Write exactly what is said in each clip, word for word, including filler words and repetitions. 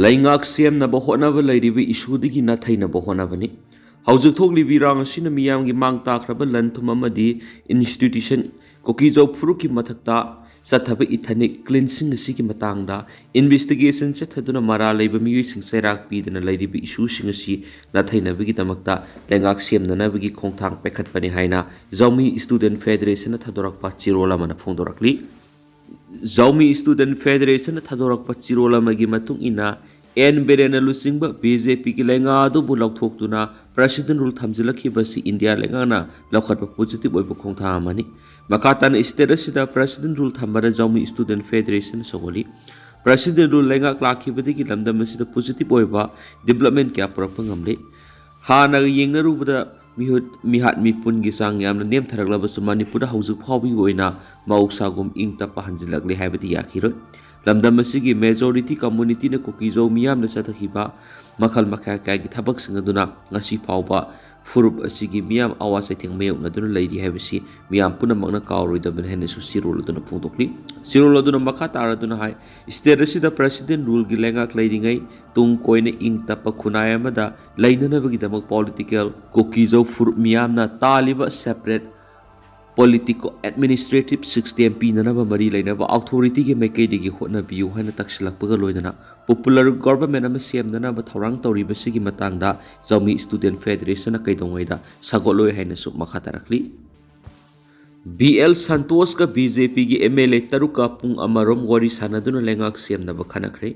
ꯂꯩꯉꯥꯛ ꯁꯦꯝꯅꯕ ꯍꯣꯠꯅꯕ ꯂꯩꯔꯤꯕ ꯏꯁꯨꯗꯒꯤ ꯅꯥꯊꯩꯅꯕ ꯍꯣꯠꯅꯕꯅꯤ꯫ ꯍꯧꯖꯤꯛ ꯊꯣꯛꯂꯤꯕ ꯏꯔꯥꯡ ꯑꯁꯤꯅ ꯃꯤꯌꯥꯝꯒꯤ ꯃꯥꯡ ꯇꯥꯛꯈ꯭ꯔꯕ ꯂꯟ ꯊꯨꯝ ꯑꯃꯗꯤ institution, ꯀꯨꯀꯤꯖꯧ ꯐꯨꯔꯨꯞꯀꯤ ꯃꯊꯛꯇ ꯆꯠꯊꯕ ethnic cleansing ꯑꯁꯤꯒꯤ ꯃꯇꯥꯡꯗ investigation ꯆꯠꯊꯗꯨꯅ ꯃꯔꯥꯜ ꯂꯩꯕ ꯃꯤꯑꯣꯏꯁꯤꯡ ꯆꯩꯔꯥꯛ ꯄꯤꯗꯨꯅ ꯂꯩꯔꯤꯕ ꯏꯁꯨꯁꯤꯡ ꯑꯁꯤ ꯅꯥꯊꯩꯅꯕꯒꯤꯗꯃꯛꯇ ꯂꯩꯉꯥꯛ ꯁꯦꯝꯅꯅꯕꯒꯤ ꯈꯣꯡꯊꯥꯡ ꯄꯥꯏꯈꯠꯄꯅꯤ ꯍꯥꯏꯅ ꯖꯥꯎꯃꯤ Student Federationꯅ ꯊꯥꯗꯣꯔꯛꯄ ꯆꯦꯔꯣꯜ ꯑꯃꯅ ꯐꯣꯡꯗꯣꯔꯛꯂꯤ꯫ ꯖꯥꯎꯃꯤ Student Federationꯅ ꯊꯥꯗꯣꯔꯛꯄ ꯆꯦꯔꯣꯜ ꯑꯃꯒꯤ ꯃꯇꯨꯡ ꯏꯟꯅ, ꯑꯦꯟ ꯕꯤꯔꯦꯟꯅ ꯂꯨꯆꯤꯡꯕ BJPꯒꯤ ꯂꯩꯉꯥꯛ ꯑꯗꯨꯕꯨ ꯂꯧꯊꯣꯛꯇꯨꯅ President Rule ꯊꯝꯖꯤꯜꯂꯛꯈꯤꯕ ꯑꯁꯤ ꯏꯟꯗꯤꯌꯥ ꯂꯩꯉꯥꯛꯅ ꯂꯧꯈꯠꯄ positive ꯑꯣꯏꯕ ꯈꯣꯡꯊꯥꯡ ꯑꯃꯅꯤ꯫ ꯃꯈꯥ ꯇꯥꯅ state ꯑꯁꯤꯗ President Rule ꯊꯝꯕꯗ ꯖꯥꯎꯃꯤ Student Federation ꯁꯧꯒꯠꯂꯤ꯫ President Rule ꯂꯩꯉꯥꯛ ꯂꯥꯛꯈꯤꯕꯗꯒꯤ ꯂꯝꯗꯝ ꯑꯁꯤꯗ positive ꯑꯣꯏꯕ development ꯀꯌꯥ ꯄꯨꯔꯛꯄ ꯉꯝꯂꯦ꯫ ꯍꯥꯟꯅꯒ ꯌꯦꯡꯅꯔꯨꯕꯗ ꯃꯤꯍꯨꯠ, ꯃꯤꯍꯥꯠ ꯃꯤꯄꯨꯟꯒꯤ ꯆꯥꯡ ꯌꯥꯝꯅ ꯅꯦꯝꯊꯔꯛꯂꯕꯁꯨ ꯃꯅꯤꯄꯨꯔꯗ ꯍꯧꯖꯤꯛ ꯐꯥꯎꯕꯒꯤ ꯑꯣꯏꯅ ꯃꯍꯧꯁꯥꯒꯨꯝ ꯏꯪ ꯇꯞꯄ ꯍꯟꯖꯤꯜꯂꯛꯂꯦ ꯍꯥꯏꯕꯗꯤ ꯌꯥꯈꯤꯔꯣꯏ꯫ ꯂꯝꯗꯝ ꯑꯁꯤꯒꯤ majority communityꯅ ꯀꯨꯀꯤꯖꯧ ꯃꯤꯌꯥꯝꯅ ꯆꯠꯊꯈꯤꯕ ꯃꯈꯜ ꯃꯈꯥ ꯀꯌꯥꯒꯤ ꯊꯕꯛꯁꯤꯡ ꯑꯗꯨꯅ ꯉꯁꯤ ꯐꯥꯎꯕ ꯐꯨꯔꯨꯞ ꯑꯁꯤꯒꯤ ꯃꯤꯌꯥꯝ ꯑꯋꯥ ꯆꯩꯊꯦꯡ ꯃꯥꯌꯣꯛꯅꯗꯨꯅ ꯂꯩꯔꯤ ꯍꯥꯏꯕꯁꯤ ꯃꯤꯌꯥꯝ ꯄꯨꯝꯅꯃꯛꯅ ꯀꯥꯎꯔꯣꯏꯗꯕꯅꯤ ꯍꯥꯏꯅꯁꯨ ꯆꯦꯔꯣꯜ ꯑꯗꯨꯅ ꯐꯣꯡꯗꯣꯛꯂꯤ꯫ ꯆꯦꯔꯣꯜ ꯑꯗꯨꯅ ꯃꯈꯥ ꯇꯥꯔꯗꯨꯅ ꯍꯥꯏ, state ꯑꯁꯤꯗ President Ruleꯒꯤ ꯂꯩꯉꯥꯛ ꯂꯩꯔꯤꯉꯩ ꯇꯨꯡ ꯀꯣꯏꯅ ꯏꯪ ꯇꯞꯄ ꯈꯨꯟꯅꯥꯏ ꯑꯃꯗ ꯂꯩꯅꯅꯕꯒꯤꯗꯃꯛ political ꯀꯨꯀꯤꯖꯧ ꯐꯨꯔꯨꯞ ꯃꯤꯌꯥꯝꯅ ꯇꯥꯜꯂꯤꯕ separate political administrative system ꯄꯤꯅꯅꯕ ꯃꯔꯤ ꯂꯩꯅꯕ authorityꯒꯤ ꯃꯥꯏꯀꯩꯗꯒꯤ ꯍꯣꯠꯅꯕꯤꯌꯨ ꯍꯥꯏꯅ ꯇꯛꯁꯤꯜꯂꯛꯄꯒ ꯂꯣꯏꯅꯅ popular government ꯑꯃ ꯁꯦꯝꯅꯅꯕ ꯊꯧꯔꯥꯡ ꯇꯧꯔꯤꯕꯁꯤꯒꯤ ꯃꯇꯥꯡꯗ ꯖꯥꯎꯃꯤ Student Federationna ꯀꯩꯗꯧꯉꯩꯗ ꯁꯧꯒꯠꯂꯣꯏ ꯍꯥꯏꯅꯁꯨ ꯃꯈꯥ ꯇꯥꯔꯛꯂꯤ꯫ ꯕꯤ ꯑꯦꯜ ꯁꯟꯇꯣꯁꯀ BJPꯒꯤ MLA ꯇꯔꯨꯛꯀ ꯄꯨꯡ ꯑꯃꯔꯣꯝ ꯋꯥꯔꯤ ꯁꯥꯟꯅꯗꯨꯅ ꯂꯩꯉꯥꯛ ꯁꯦꯝꯅꯕ ꯈꯟꯅꯈ꯭ꯔꯦ꯫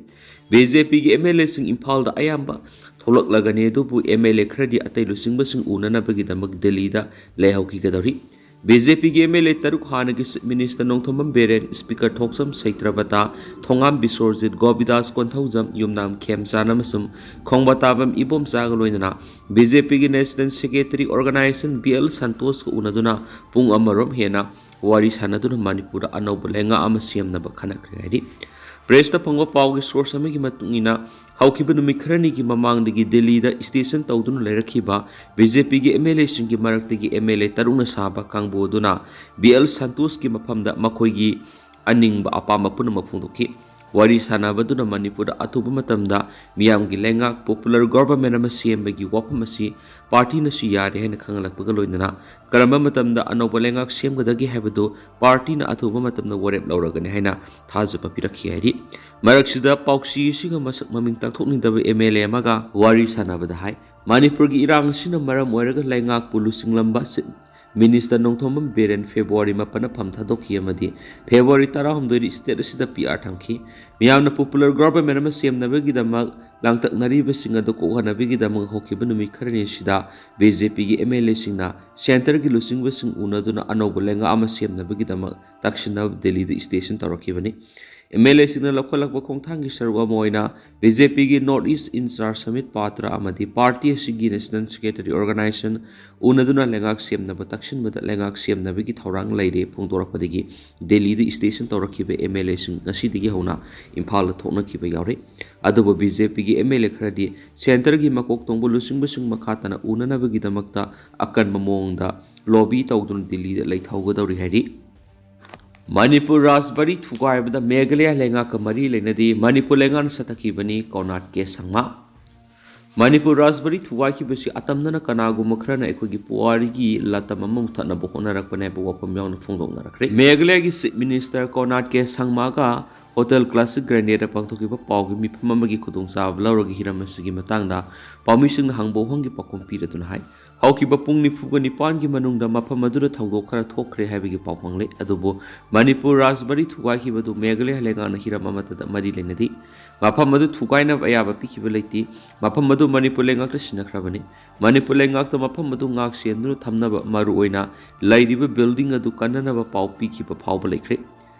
BJPꯒꯤ MLAꯁꯤꯡ ꯏꯝꯐꯥꯜꯗ ꯑꯌꯥꯝꯕ ꯊꯣꯛꯂꯛꯂꯒꯅꯤ, ꯑꯗꯨꯕꯨ MLA ꯈꯔꯗꯤ ꯑꯇꯩ ꯂꯨꯆꯤꯡꯕꯁꯤꯡ ꯎꯅꯅꯕꯒꯤꯗꯃꯛ ꯗꯦꯜꯂꯤꯗ ꯂꯩꯍꯧꯈꯤꯒꯗꯧꯔꯤ꯫ BJPꯒꯤ MLA ꯇꯔꯨꯛ ꯍꯥꯟꯅꯒꯤ Chief Minister Nongthombam Biren, Speaker ꯊꯣꯛꯆꯝ ꯁꯩꯇ꯭ꯔꯕꯇꯥ, ꯊꯣꯉꯥꯝ ꯕꯤꯁ꯭ꯋꯔꯖꯤꯠ, ꯒꯣꯕꯤꯗꯥꯁ ꯀꯣꯟꯊꯧꯖꯝ, ꯌꯨꯝꯅꯥꯝ ꯈꯦꯝꯆꯥꯟ ꯑꯃꯁꯨꯡ ꯈꯣꯡꯕꯇꯥꯕꯝ ꯏꯕꯣꯝꯆꯥꯒ ꯂꯣꯏꯅꯅ BJPꯒꯤ National Secretary Organization B L ꯁꯟꯇꯣꯁꯀ ꯎꯅꯗꯨꯅ ꯄꯨꯡ ꯑꯃꯔꯣꯝ ꯍꯦꯟꯅ ꯋꯥꯔꯤ ꯁꯥꯟꯅꯗꯨꯅ ꯃꯅꯤꯄꯨꯔꯗ ꯑꯅꯧꯕ ꯂꯩꯉꯥꯛ ꯑꯃ ꯁꯦꯝꯅꯕ ꯈꯟꯅꯈ꯭ꯔꯦ ꯍꯥꯏꯔꯤ꯫ ꯄ꯭ꯔꯦꯁꯇ ꯐꯪꯕ ꯄꯥꯎꯒꯤ ꯁꯣꯔꯁ ꯑꯃꯒꯤ ꯃꯇꯨꯡ ꯏꯟꯅ, ꯍꯧꯈꯤꯕ ꯅꯨꯃꯤꯠ ꯈꯔꯅꯤꯒꯤ ꯃꯃꯥꯡꯗꯒꯤ ꯗꯤꯜꯂꯤꯗ ꯁ꯭ꯇꯦꯁꯟ ꯇꯧꯗꯨꯅ ꯂꯩꯔꯛꯈꯤꯕ ꯕꯤ ꯖꯦ ꯄꯤꯒꯤ ꯑꯦꯝ ꯑꯦꯜ ꯑꯦꯁꯤꯡꯒꯤ ꯃꯔꯛꯇꯒꯤ ꯑꯦꯝ ꯑꯦꯜ ꯑꯦ ꯇꯔꯨꯛꯅ ꯁꯥꯕ ꯀꯥꯡꯕꯨ ꯑꯗꯨꯅ ꯕꯤ ꯑꯦꯜ ꯁꯟꯇꯣꯁꯀꯤ ꯃꯐꯝꯗ ꯃꯈꯣꯏꯒꯤ ꯑꯅꯤꯡꯕ ꯑꯄꯥꯝꯕ ꯄꯨꯝꯅꯃꯛ ꯐꯣꯡꯗꯣꯛꯈꯤ꯫ ꯋꯥꯔꯤ ꯁꯥꯟꯅꯕꯗꯨꯅ ꯃꯅꯤꯄꯨꯔꯗ ꯑꯊꯨꯕ ꯃꯇꯝꯗ ꯃꯤꯌꯥꯝꯒꯤ ꯂꯩꯉꯥꯛ, popular government ꯑꯃ ꯁꯦꯝꯕꯒꯤ ꯋꯥꯐꯝ ꯑꯁꯤ ꯄꯥꯔꯇꯤꯅꯁꯨ ꯌꯥꯔꯦ ꯍꯥꯏꯅ ꯈꯪꯍꯜꯂꯛꯄꯒ ꯂꯣꯏꯅꯅ ꯀꯔꯝꯕ ꯃꯇꯝꯗ ꯑꯅꯧꯕ ꯂꯩꯉꯥꯛ ꯁꯦꯝꯒꯗꯒꯦ ꯍꯥꯏꯕꯗꯨ ꯄꯥꯔꯇꯤꯅ ꯑꯊꯨꯕ ꯃꯇꯝꯗ ꯋꯥꯔꯦꯞ ꯂꯧꯔꯒꯅꯤ ꯍꯥꯏꯅ ꯊꯥꯖꯕ ꯄꯤꯔꯛꯈꯤ ꯍꯥꯏꯔꯤ꯫ ꯃꯔꯛꯁꯤꯗ ꯄꯥꯎꯆꯦ ꯑꯁꯤꯒ ꯃꯁꯛ ꯃꯃꯤꯡ ꯇꯥꯛꯊꯣꯛꯅꯤꯡꯗꯕ ꯑꯦꯝ ꯑꯦꯜ ꯑꯦ ꯑꯃꯒ ꯋꯥꯔꯤ ꯁꯥꯟꯅꯕꯗ ꯍꯥꯏ, ꯃꯅꯤꯄꯨꯔꯒꯤ ꯏꯔꯥꯡ ꯑꯁꯤꯅ ꯃꯔꯝ ꯑꯣꯏꯔꯒ ꯂꯩꯉꯥꯛꯄꯨ ꯂꯨꯆꯤꯡꯂꯝꯕ chief minister Nongthombam Biren February ꯃꯥꯄꯟꯗ ꯐꯝ ꯊꯥꯗꯣꯛꯈꯤ ꯑꯃꯗꯤ ꯐꯦꯕ꯭ꯔꯨꯋꯥꯔꯤ ꯇꯔꯥꯍꯨꯝꯗꯣꯏꯗ ꯁ꯭ꯇꯦꯠ ꯑꯁꯤꯗ ꯄꯤ ꯑꯥꯔ ꯊꯝꯈꯤ꯫ ꯃꯤꯌꯥꯝꯅ popular government ꯑꯃ ꯁꯦꯝꯅꯕꯒꯤꯗꯃꯛ ꯂꯥꯡꯇꯛꯅꯔꯤꯕꯁꯤꯡ ꯑꯗꯨ ꯀꯣꯛꯍꯟꯅꯕꯒꯤꯗꯃꯛ ꯍꯧꯈꯤꯕ ꯅꯨꯃꯤꯠ ꯈꯔꯅꯤ ꯑꯁꯤꯗ ꯕꯤ ꯖꯦ ꯄꯤꯒꯤ ꯑꯦꯝ ꯑꯦꯜ ꯑꯦꯁꯤꯡꯅ ꯁꯦꯟꯇꯔꯒꯤ ꯂꯨꯆꯤꯡꯕꯁꯤꯡ ꯎꯅꯗꯨꯅ ꯑꯅꯧꯕ ꯂꯩꯉꯥꯛ ꯑꯃ ꯁꯦꯝꯅꯕꯒꯤꯗꯃꯛ ꯇꯛꯁꯤꯟꯅ ꯗꯤꯜꯂꯤꯗ ꯁ꯭ꯇꯦꯁꯟ ꯇꯧꯔꯛꯈꯤꯕꯅꯤ꯫ ꯑꯦꯝ ꯑꯦꯜ ꯑꯦꯁꯤꯡꯅ ꯂꯧꯈꯠꯂꯛꯄ ꯈꯣꯡꯊꯥꯡꯒꯤ ꯁꯔꯨꯛ ꯑꯃ ꯑꯣꯏꯅ ꯕꯤ ꯖꯦ ꯄꯤꯒꯤ North East in Charge submit ꯄꯥꯇ꯭ꯔ ꯑꯃꯗꯤ ꯄꯥꯔꯇꯤ ꯑꯁꯤꯒꯤ ꯅꯦꯁꯅꯦꯜ ꯁꯦꯀ꯭ꯔꯦꯇꯔꯤ ꯑꯣꯔꯒꯅꯥꯏꯖꯦꯁꯟ ꯎꯅꯗꯨꯅ ꯂꯩꯉꯥꯛ ꯁꯦꯝꯅꯕ ꯇꯛꯁꯤꯟꯕꯗ ꯂꯩꯉꯥꯛ ꯁꯦꯝꯅꯕꯒꯤ ꯊꯧꯔꯥꯡ ꯂꯩꯔꯦ ꯐꯣꯡꯗꯣꯔꯛꯄꯗꯒꯤ ꯗꯤꯜꯂꯤꯗ ꯁ꯭ꯇꯦꯁꯟ ꯇꯧꯔꯛꯈꯤꯕ ꯑꯦꯝ ꯑꯦꯜ ꯑꯦꯁꯤꯡ ꯉꯁꯤꯗꯒꯤ ꯍꯧꯅ ꯏꯝꯐꯥꯜꯗ ꯊꯣꯛꯅꯈꯤꯕ ꯌꯥꯎꯔꯦ꯫ ꯑꯗꯨꯕꯨ ꯕꯤ ꯖꯦ ꯄꯤꯒꯤ ꯑꯦꯝ ꯑꯦꯜ ꯑꯦ ꯈꯔꯗꯤ ꯁꯦꯟꯇꯔꯒꯤ ꯃꯀꯣꯛ ꯊꯣꯡꯕ ꯂꯨꯆꯤꯡꯕꯁꯤꯡ ꯃꯈꯥ ꯇꯥꯅ ꯎꯅꯅꯕꯒꯤꯗꯃꯛꯇ ꯑꯀꯟꯕ ꯃꯑꯣꯡꯗ ꯂꯣꯕꯤ ꯇꯧꯗꯨꯅ ꯗꯤꯜꯂꯤꯗ ꯂꯩꯊꯧꯒꯗꯧꯔꯤ ꯍꯥꯏꯔꯤ꯫ ꯃꯅꯤꯄꯨꯔ ꯔꯥꯖꯕꯥꯔꯤ ꯊꯨꯒꯥꯏꯕꯗ ꯃꯦꯘꯥꯂꯌꯥ ꯂꯩꯉꯥꯛꯀ ꯃꯔꯤ ꯂꯩꯅꯗꯦ, ꯃꯅꯤꯄꯨꯔ ꯂꯩꯉꯥꯛꯅ ꯁꯊꯠꯈꯤꯕꯅꯤ, ꯀꯣꯔꯅꯥꯠ ꯀꯦ ꯁꯪꯃꯥ꯫ ꯃꯅꯤꯄꯨꯔ ꯔꯥꯖꯕꯥꯔꯤ ꯊꯨꯒꯥꯏꯈꯤꯕꯁꯤ ꯑꯇꯝꯅꯅ ꯀꯅꯥꯒꯨꯝꯕ ꯈꯔꯅ ꯑꯩꯈꯣꯏꯒꯤ ꯄꯨꯋꯥꯔꯤꯒꯤ ꯂꯇꯝ ꯑꯃ ꯃꯨꯊꯠꯅꯕ ꯍꯣꯠꯅꯔꯛꯄꯅꯦ ꯍꯥꯏꯕ ꯋꯥꯐꯝ ꯌꯥꯎꯅ ꯐꯣꯡꯗꯣꯛꯅꯔꯛꯈ꯭ꯔꯦ꯫ ꯃꯦꯘꯥꯂꯌꯥꯒꯤ ꯆꯤꯐ ꯃꯤꯅꯤꯁꯇꯔ ꯀꯣꯔꯅꯥꯠ ꯀꯦ ꯁꯪꯃꯥꯒ ꯍꯣꯇꯦꯜ ꯀ꯭ꯂꯥꯁꯤꯛ ꯒ꯭ꯔꯦꯟꯗꯦꯗ ꯄꯥꯡꯊꯣꯛꯈꯤꯕ ꯄꯥꯎꯒꯤ ꯃꯤꯐꯝ ꯑꯃꯒꯤ ꯈꯨꯗꯣꯡꯆꯥꯕ ꯂꯧꯔꯒ ꯍꯤꯔꯝ ꯑꯁꯤꯒꯤ ꯃꯇꯥꯡꯗ ꯄꯥꯎꯃꯤꯁꯤꯡꯅ ꯍꯪꯕ ꯋꯥꯍꯪꯒꯤ ꯄꯥꯎꯈꯨꯝ ꯄꯤꯔꯗꯨꯅ ꯍꯥꯏ, ꯍꯧꯈꯤꯕ ꯄꯨꯡ ꯅꯤꯐꯨꯒ ꯅꯤꯄꯥꯟꯒꯤ ꯃꯅꯨꯡꯗ ꯃꯐꯝ ꯑꯗꯨꯗ ꯊꯧꯗꯣꯛ ꯈꯔ ꯊꯣꯛꯈ꯭ꯔꯦ ꯍꯥꯏꯕꯒꯤ ꯄꯥꯎ ꯐꯪꯂꯦ, ꯑꯗꯨꯕꯨ ꯃꯅꯤꯄꯨꯔ ꯔꯥꯖꯕꯥꯔꯤ ꯊꯨꯒꯥꯏꯈꯤꯕꯗꯨ ꯃꯦꯘꯥꯂꯌꯥ ꯂꯩꯉꯥꯛꯅ ꯍꯤꯔꯝ ꯑꯃꯠꯇꯗ ꯃꯔꯤ ꯂꯩꯅꯗꯦ꯫ ꯃꯐꯝ ꯑꯗꯨ ꯊꯨꯒꯥꯏꯅꯕ ꯑꯌꯥꯕ ꯄꯤꯈꯤꯕ ꯂꯩꯇꯦ꯫ ꯃꯐꯝ ꯑꯗꯨ ꯃꯅꯤꯄꯨꯔ ꯂꯩꯉꯥꯛꯇ ꯁꯤꯟꯅꯈ꯭ꯔꯕꯅꯤ꯫ ꯃꯅꯤꯄꯨꯔ ꯂꯩꯉꯥꯛꯇ ꯃꯐꯝ ꯑꯗꯨ ꯉꯥꯛ ꯁꯦꯟꯗꯨꯅ ꯊꯝꯅꯕ, ꯃꯔꯨꯑꯣꯏꯅ ꯂꯩꯔꯤꯕ ꯕꯤꯜꯗꯤꯡ ꯑꯗꯨ ꯀꯟꯅꯅꯕ ꯄꯥꯎ ꯄꯤꯈꯤꯕ ꯐꯥꯎꯕ ꯂꯩꯈ꯭ꯔꯦ꯫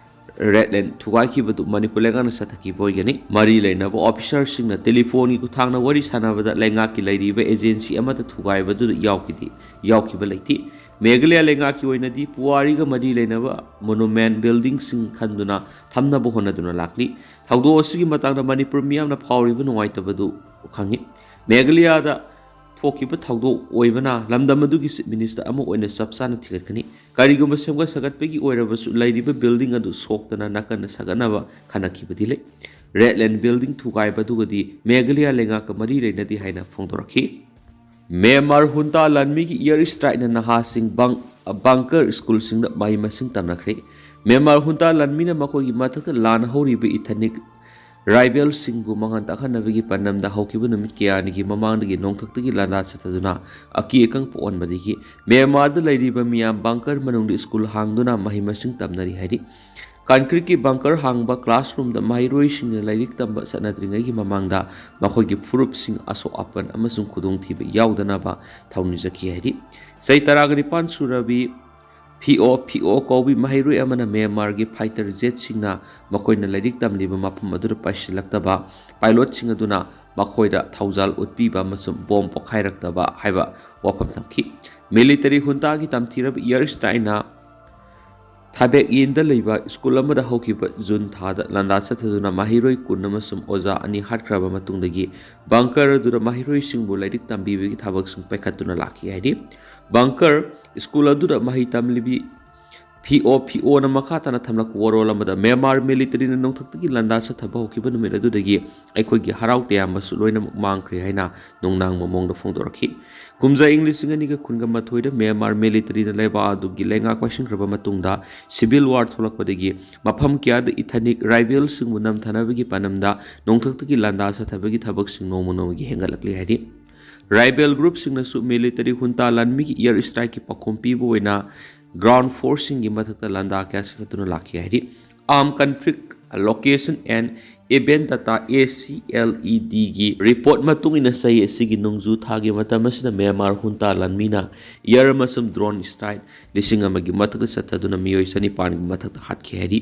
ꯔꯦꯗ ꯂꯥꯏꯟ ꯊꯨꯒꯥꯏꯈꯤꯕꯗꯨ ꯃꯅꯤꯄꯨꯔ ꯂꯩꯉꯥꯛꯅ ꯆꯠꯊꯈꯤꯕ ꯑꯣꯏꯒꯅꯤ꯫ ꯃꯔꯤ ꯂꯩꯅꯕ ꯑꯣꯐꯤꯁꯥꯔꯁꯤꯡꯅ ꯇꯦꯂꯤꯐꯣꯟꯒꯤ ꯈꯨꯠꯊꯥꯡꯗ ꯋꯥꯔꯤ ꯁꯥꯟꯅꯕꯗ ꯂꯩꯉꯥꯛꯀꯤ ꯂꯩꯔꯤꯕ ꯑꯦꯖꯦꯟꯁꯤ ꯑꯃꯠꯇ ꯊꯨꯒꯥꯏꯕꯗꯨꯗ ꯌꯥꯎꯈꯤꯗꯦ, ꯌꯥꯎꯈꯤꯕ ꯂꯩꯇꯦ꯫ ꯃꯦꯘꯥꯂꯌꯥ ꯂꯩꯉꯥꯛꯀꯤ ꯑꯣꯏꯅꯗꯤ ꯄꯨꯋꯥꯔꯤꯒ ꯃꯔꯤ ꯂꯩꯅꯕ ꯃꯣꯅꯨꯃꯦꯟ ꯕꯤꯜꯗꯤꯡꯁꯤꯡ ꯈꯟꯗꯨꯅ ꯊꯝꯅꯕ ꯍꯣꯠꯅꯗꯨꯅ ꯂꯥꯛꯂꯤ꯫ ꯊꯧꯗꯣꯛ ꯑꯁꯤꯒꯤ ꯃꯇꯥꯡꯗ ꯃꯅꯤꯄꯨꯔ ꯃꯤꯌꯥꯝꯅ ꯐꯥꯎꯔꯤꯕ ꯅꯨꯡꯉꯥꯏꯇꯕꯗꯨ ꯈꯪꯏ꯫ ꯃꯦꯘꯥꯂꯌꯥꯗ ꯊꯣꯛꯈꯤꯕ ꯊꯧꯗꯣꯛ ꯑꯣꯏꯕꯅ ꯂꯝꯗꯝ ꯑꯗꯨꯒꯤ Chief Minister ꯑꯃ ꯑꯣꯏꯅ ꯆꯞ ꯆꯥꯅ ꯊꯤꯒꯠꯀꯅꯤ꯫ ꯀꯔꯤꯒꯨꯝꯕ ꯁꯦꯝꯒꯠ ꯁꯥꯒꯠꯄꯒꯤ ꯑꯣꯏꯔꯕꯁꯨ ꯂꯩꯔꯤꯕ building ꯑꯗꯨ ꯁꯣꯛꯇꯅ ꯅꯥꯀꯟꯗ ꯁꯥꯒꯠꯅꯕ ꯈꯟꯅꯈꯤꯕꯗꯤ ꯂꯩ꯫ Red Line building ꯊꯨꯒꯥꯏꯕꯗꯨꯒꯗꯤ ꯃꯦꯘꯥꯂꯌꯥ ꯂꯩꯉꯥꯛꯀ ꯃꯔꯤ ꯂꯩꯅꯗꯦ ꯍꯥꯏꯅ ꯐꯣꯡꯗꯣꯔꯛꯈꯤ꯫ ꯃ꯭ꯌꯥꯟꯃꯥꯔ ꯍꯨꯟꯇꯥ ꯂꯥꯟꯃꯤꯒꯤ air strikeꯅ ꯅꯍꯥꯁꯤꯡ ꯕꯪ-, bunker schoolꯁꯤꯡꯗ ꯃꯍꯩ ꯃꯁꯤꯡ ꯇꯝꯅꯈ꯭ꯔꯦ꯫ ꯃ꯭ꯌꯥꯟꯃꯥꯔ ꯍꯨꯟꯇꯥ ꯂꯥꯟꯃꯤꯅ ꯃꯈꯣꯏꯒꯤ ꯃꯊꯛꯇ ꯂꯥꯟ ꯍꯧꯔꯤꯕ ethnic ꯔꯥꯏꯕꯦꯜꯁꯤꯡꯕꯨ ꯃꯉꯥꯟ ꯇꯥꯛꯍꯟꯅꯕꯒꯤ ꯄꯥꯟꯗꯝꯗ ꯍꯧꯈꯤꯕ ꯅꯨꯃꯤꯠ ꯀꯌꯥꯅꯤꯒꯤ ꯃꯃꯥꯡꯗꯒꯤ ꯅꯣꯡꯊꯛꯇꯒꯤ ꯂꯥꯟꯗꯥ ꯆꯠꯊꯗꯨꯅ ꯑꯀꯤ ꯑꯀꯪ ꯄꯣꯛꯍꯟꯕꯗꯒꯤ ꯃ꯭ꯌꯥꯟꯃꯥꯔꯗ ꯂꯩꯔꯤꯕ ꯃꯤꯌꯥꯝ bunker ꯃꯅꯨꯡꯗ school ꯍꯥꯡꯗꯨꯅ ꯃꯍꯩ ꯃꯁꯤꯡ ꯇꯝꯅꯔꯤ ꯍꯥꯏꯔꯤ꯫ Concreteꯀꯤ bunker ꯍꯥꯡꯕ classroomꯗ ꯃꯍꯩꯔꯣꯏꯁꯤꯡꯅ ꯂꯥꯏꯔꯤꯛ ꯇꯝꯕ ꯆꯠꯅꯗ꯭ꯔꯤꯉꯩꯒꯤ ꯃꯃꯥꯡꯗ ꯃꯈꯣꯏꯒꯤ ꯐꯨꯔꯨꯞꯁꯤꯡ, ꯑꯁꯣꯛ ꯑꯄꯟ ꯑꯃꯁꯨꯡ ꯈꯨꯗꯣꯡꯊꯤꯕ ꯌꯥꯎꯗꯅꯕ ꯊꯧꯅꯤꯖꯈꯤ ꯍꯥꯏꯔꯤ꯫ ꯆꯍꯤ ꯇꯔꯥꯒ ꯅꯤꯄꯥꯟ ꯁꯨꯔꯕꯤ ꯐꯤꯑꯣ ꯐꯤꯑꯣ ꯀꯧꯕꯤ ꯃꯍꯩꯔꯣꯏ ꯑꯃꯅ ꯃ꯭ꯌꯥꯟꯃꯥꯔꯒꯤ fighter jetꯁꯤꯡꯅ ꯃꯈꯣꯏꯅ ꯂꯥꯏꯔꯤꯛ ꯇꯝꯂꯤꯕ ꯃꯐꯝ ꯑꯗꯨꯗ ꯄꯥꯏꯁꯤꯜꯂꯛꯇꯕ, pilotꯁꯤꯡ ꯑꯗꯨꯅ ꯃꯈꯣꯏꯗ ꯊꯧꯖꯥꯜ ꯎꯠꯄꯤꯕ ꯑꯃꯁꯨꯡ bomb ꯄꯣꯈꯥꯏꯔꯛꯇꯕ ꯍꯥꯏꯕ ꯋꯥꯐꯝ ꯊꯝꯈꯤ꯫ Military ꯍꯨꯟꯇꯥꯒꯤ ꯇꯝꯊꯤꯔꯕ air strikeꯅ ꯊꯥꯕꯦꯛꯌꯤꯟꯗ ꯂꯩꯕ school ꯑꯃꯗ ꯍꯧꯈꯤꯕ June ꯊꯥꯗ ꯂꯥꯟꯗꯥ ꯆꯠꯊꯗꯨꯅ ꯃꯍꯩꯔꯣꯏ ꯀꯨꯟ ꯑꯃꯁꯨꯡ ꯑꯣꯖꯥ ꯑꯅꯤ ꯍꯥꯠꯈ꯭ꯔꯕ ꯃꯇꯨꯡꯗꯒꯤ bunker ꯑꯗꯨꯗ ꯃꯍꯩꯔꯣꯏꯁꯤꯡꯕꯨ ꯂꯥꯏꯔꯤꯛ ꯇꯝꯕꯤꯕꯒꯤ ꯊꯕꯛꯁꯤꯡ ꯄꯥꯏꯈꯠꯇꯨꯅ ꯂꯥꯛꯈꯤ ꯍꯥꯏꯔꯤ꯫ Bunker school ꯑꯗꯨꯗ ꯃꯍꯩ ꯇꯝꯂꯤꯕꯤ ꯐꯤꯑꯣ ꯐꯤꯑꯣꯅ ꯃꯈꯥ ꯇꯥꯅ ꯊꯝꯂꯛꯄ ꯋꯥꯔꯣꯜ ꯑꯃꯗ, ꯃ꯭ꯌꯥꯟꯃꯥꯔ militaryꯅ ꯅꯣꯡꯊꯛꯇꯒꯤ ꯂꯥꯟꯗꯥ ꯆꯠꯊꯕ ꯍꯧꯈꯤꯕ ꯅꯨꯃꯤꯠ ꯑꯗꯨꯗꯒꯤ ꯑꯩꯈꯣꯏꯒꯤ ꯍꯔꯥꯎ ꯇꯌꯥꯝꯕꯁꯨ ꯂꯣꯏꯅꯃꯛ ꯃꯥꯡꯈ꯭ꯔꯦ ꯍꯥꯏꯅ ꯅꯨꯡꯅꯥꯡꯕ ꯃꯑꯣꯡꯗ ꯐꯣꯡꯗꯣꯔꯛꯈꯤ꯫ ꯀꯨꯝꯖꯥ ꯏꯪ ꯂꯤꯁꯤꯡ ꯑꯅꯤꯒ ꯀꯨꯟꯒ ꯃꯥꯊꯣꯏꯗ ꯃ꯭ꯌꯥꯟꯃꯥꯔ militaryꯅ ꯂꯩꯕꯥꯛ ꯑꯗꯨꯒꯤ ꯂꯩꯉꯥꯛ ꯄꯥꯏꯁꯤꯟꯈ꯭ꯔꯕ ꯃꯇꯨꯡꯗ civil war ꯊꯣꯛꯂꯛꯄꯗꯒꯤ ꯃꯐꯝ ꯀꯌꯥꯗ ethnic ꯔꯥꯏꯕꯦꯜꯁꯤꯡꯕꯨ ꯅꯝꯊꯅꯕꯒꯤ ꯄꯥꯟꯗꯝꯗ ꯅꯣꯡꯊꯛꯇꯒꯤ ꯂꯥꯟꯗꯥ ꯆꯠꯊꯕꯒꯤ ꯊꯕꯛꯁꯤꯡ ꯅꯣꯡꯃ ꯅꯣꯡꯃꯒꯤ ꯍꯦꯟꯒꯠꯂꯛꯂꯤ ꯍꯥꯏꯔꯤ꯫ ꯔꯥꯏꯕꯦꯜ group ꯁꯤꯡꯅꯁꯨ military ꯍꯨꯟꯇꯥ ꯂꯥꯟꯃꯤꯒꯤ air strikeꯀꯤ ꯄꯥꯎꯈꯨꯝ ꯄꯤꯕ ꯑꯣꯏꯅ ground force ꯁꯤꯡꯒꯤ ꯃꯊꯛꯇ ꯂꯥꯟꯗꯥ ꯀꯌꯥ ꯆꯠꯊꯗꯨꯅ ꯂꯥꯛꯈꯤ ꯍꯥꯏꯔꯤ꯫ Armed Conflict Location and Event Data, ACLEDꯒꯤ report ꯃꯇꯨꯡ ꯏꯟꯅ ꯆꯍꯤ ꯑꯁꯤꯒꯤ ꯅꯣꯡꯖꯨ ꯊꯥꯒꯤ ꯃꯇꯝ ꯑꯁꯤꯗ ꯃ꯭ꯌꯥꯟꯃꯥꯔ ꯍꯨꯟꯇꯥ ꯂꯥꯟꯃꯤꯅ air ꯑꯃꯁꯨꯡ drone strike ꯂꯤꯁꯤꯡ ꯑꯃꯒꯤ ꯃꯊꯛꯇ ꯆꯠꯊꯗꯨꯅ ꯃꯤꯑꯣꯏ ꯆꯅꯤꯄꯥꯟꯒꯤ ꯃꯊꯛꯇ ꯍꯥꯠꯈꯤ ꯍꯥꯏꯔꯤ꯫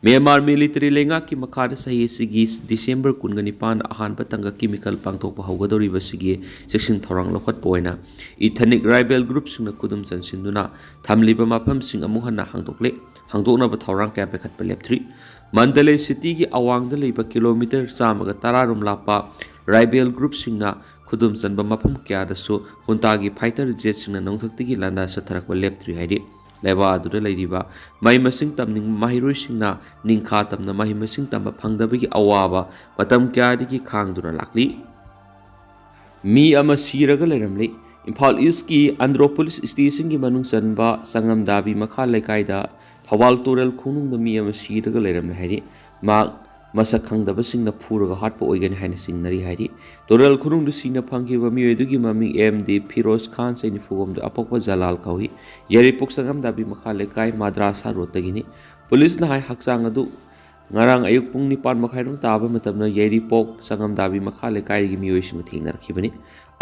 ꯃ꯭ꯌꯥꯟꯃꯥꯔ military ꯂꯩꯉꯥꯛꯀꯤ ꯃꯈꯥꯗ ꯆꯍꯤ ꯑꯁꯤꯒꯤ December ꯀꯨꯟꯒ ꯅꯤꯄꯥꯟꯗ ꯑꯍꯥꯟꯕ ꯇꯥꯡꯀꯛꯀꯤ ꯃꯤꯈꯜ ꯄꯥꯡꯊꯣꯛꯄ ꯍꯧꯒꯗꯧꯔꯤꯕꯁꯤꯒꯤ ꯆꯦꯛꯁꯤꯟ ꯊꯧꯔꯥꯡ ꯂꯧꯈꯠꯄ ꯑꯣꯏꯅ ethnic ꯔꯥꯏꯕꯦꯜ group ꯁꯤꯡꯅ ꯈꯨꯗꯨꯝ ꯆꯟꯁꯤꯟꯗꯨꯅ ꯊꯝꯂꯤꯕ ꯃꯐꯝꯁꯤꯡ ꯑꯃꯨꯛ ꯍꯟꯅ ꯍꯥꯡꯗꯣꯛꯂꯦ꯫ ꯍꯥꯡꯗꯣꯛꯅꯕ ꯊꯧꯔꯥꯡ ꯀꯌꯥ ꯄꯥꯏꯈꯠꯄ ꯂꯦꯞꯇ꯭ꯔꯤ꯫ ꯃꯟꯗꯂꯦ ꯁꯤꯇꯤꯒꯤ ꯑꯋꯥꯡꯗ ꯂꯩꯕ ꯀꯤꯂꯣꯃꯤꯇꯔ ꯆꯥꯝꯃꯒ ꯇꯔꯥ ꯔꯣꯝ ꯂꯥꯞꯄ ꯔꯥꯏꯕꯦꯜ ꯒ꯭ꯔꯨꯞꯁꯤꯡꯅ ꯈꯨꯗꯨꯝ ꯆꯟꯕ ꯃꯐꯝ ꯀꯌꯥꯗꯁꯨ ꯍꯨꯟꯇꯥꯒꯤ ꯐꯥꯏꯇꯔ ꯖꯦꯠꯁꯤꯡꯅ ꯅꯣꯡꯊꯛꯇꯒꯤ ꯂꯥꯟꯗꯥ ꯆꯠꯊꯔꯛꯄ ꯂꯦꯞꯇ꯭ꯔꯤ ꯍꯥꯏꯔꯤ꯫ ꯂꯩꯕꯥꯛ ꯑꯗꯨꯗ ꯂꯩꯔꯤꯕ ꯃꯍꯩ ꯃꯁꯤꯡ ꯇꯝꯅꯤꯡꯕ ꯃꯍꯩꯔꯣꯏꯁꯤꯡꯅ ꯅꯤꯡꯈꯥ ꯇꯝꯅ ꯃꯍꯩ ꯃꯁꯤꯡ ꯇꯝꯕ ꯐꯪꯗꯕꯒꯤ ꯑꯋꯥꯕ ꯃꯇꯝ ꯀꯌꯥꯗꯒꯤ ꯈꯥꯡꯗꯨꯅ ꯂꯥꯛꯂꯤ꯫ ꯃꯤ ꯑꯃ ꯁꯤꯔꯒ ꯂꯩꯔꯝꯂꯤ꯫ ꯏꯝꯐꯥꯜ ꯏꯁꯀꯤ ꯑꯟꯗ꯭ꯔꯣ ꯄꯨꯂꯤꯁ ꯁ꯭ꯇꯦꯁꯟꯒꯤ ꯃꯅꯨꯡ ꯆꯟꯕ ꯆꯉꯝꯗꯥꯕꯤ ꯃꯈꯥ ꯂꯩꯀꯥꯏꯗ ꯊꯧꯕꯥꯜ ꯇꯨꯔꯦꯜ ꯈꯣꯡꯅꯨꯡꯗ ꯃꯤ ꯑꯃ ꯁꯤꯔꯒ ꯂꯩꯔꯝꯂꯦ ꯍꯥꯏꯔꯤ꯫ ꯃꯍꯥꯛ ꯃꯁꯛ ꯈꯪꯗꯕꯁꯤꯡꯅ ꯐꯨꯔꯒ ꯍꯥꯠꯄ ꯑꯣꯏꯒꯅꯤ ꯍꯥꯏꯅ ꯆꯤꯡꯅꯔꯤ ꯍꯥꯏꯔꯤ꯫ ꯇꯨꯔꯦꯜ ꯈꯣꯡꯅꯨꯡꯗ ꯁꯤꯅ ꯐꯪꯈꯤꯕ ꯃꯤꯑꯣꯏ ꯑꯗꯨꯒꯤ ꯃꯃꯤꯡ ꯑꯦꯝ ꯗꯤ ꯐꯤꯔꯣꯖ ꯈꯥꯟ, ꯆꯍꯤ ꯅꯤꯐꯨ ꯍꯨꯝꯗꯣꯏ, ꯑꯄꯣꯛꯄ ꯖꯂꯥꯜ ꯀꯧꯏ꯫ ꯌꯥꯏꯔꯤꯄꯣꯛ ꯆꯉꯝꯗꯥꯕꯤ ꯃꯈꯥ ꯂꯩꯀꯥꯏ ꯃꯥꯗ꯭ꯔꯥꯁꯥ ꯔꯣꯗꯇꯒꯤꯅꯤ꯫ ꯄꯨꯂꯤꯁꯅ ꯍꯥꯏ, ꯍꯛꯆꯥꯡ ꯑꯗꯨ ꯉꯔꯥꯡ ꯑꯌꯨꯛ ꯄꯨꯡ ꯅꯤꯄꯥꯟ ꯃꯈꯥꯏꯔꯣꯝ ꯇꯥꯕ ꯃꯇꯝꯗ ꯌꯥꯏꯔꯤꯄꯣꯛ ꯆꯉꯝꯗꯥꯕꯤ ꯃꯈꯥ ꯂꯩꯀꯥꯏꯒꯤ ꯃꯤꯑꯣꯏꯁꯤꯡꯒ ꯊꯦꯡꯅꯔꯛꯈꯤꯕꯅꯤ꯫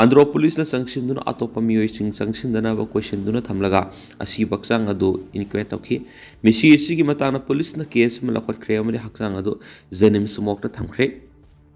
ꯑꯟꯗ꯭ꯔꯣ ꯄꯨꯂꯤꯁꯅ ꯆꯪꯁꯤꯟꯗꯨꯅ ꯑꯇꯣꯞꯄ ꯃꯤꯑꯣꯏꯁꯤꯡ ꯆꯪꯁꯤꯟꯗꯅꯕ ꯀꯣꯏꯁꯤꯟꯗꯨꯅ ꯊꯝꯂꯒ ꯑꯁꯤꯕ ꯍꯛꯆꯥꯡ ꯑꯗꯨ ꯏꯟꯀ꯭ꯋꯦꯔꯤ ꯇꯧꯈꯤ꯫ ꯃꯤꯁꯤ ꯑꯁꯤꯒꯤ ꯃꯇꯥꯡꯗ ꯄꯨꯂꯤꯁꯅ ꯀꯦꯁ ꯑꯃ ꯂꯧꯈꯠꯈ꯭ꯔꯦ ꯑꯃꯗꯤ ꯍꯛꯆꯥꯡ ꯑꯗꯨ ꯖꯦꯅꯤꯝꯁ ꯃꯣꯔꯒꯇ ꯊꯝꯈ꯭ꯔꯦ꯫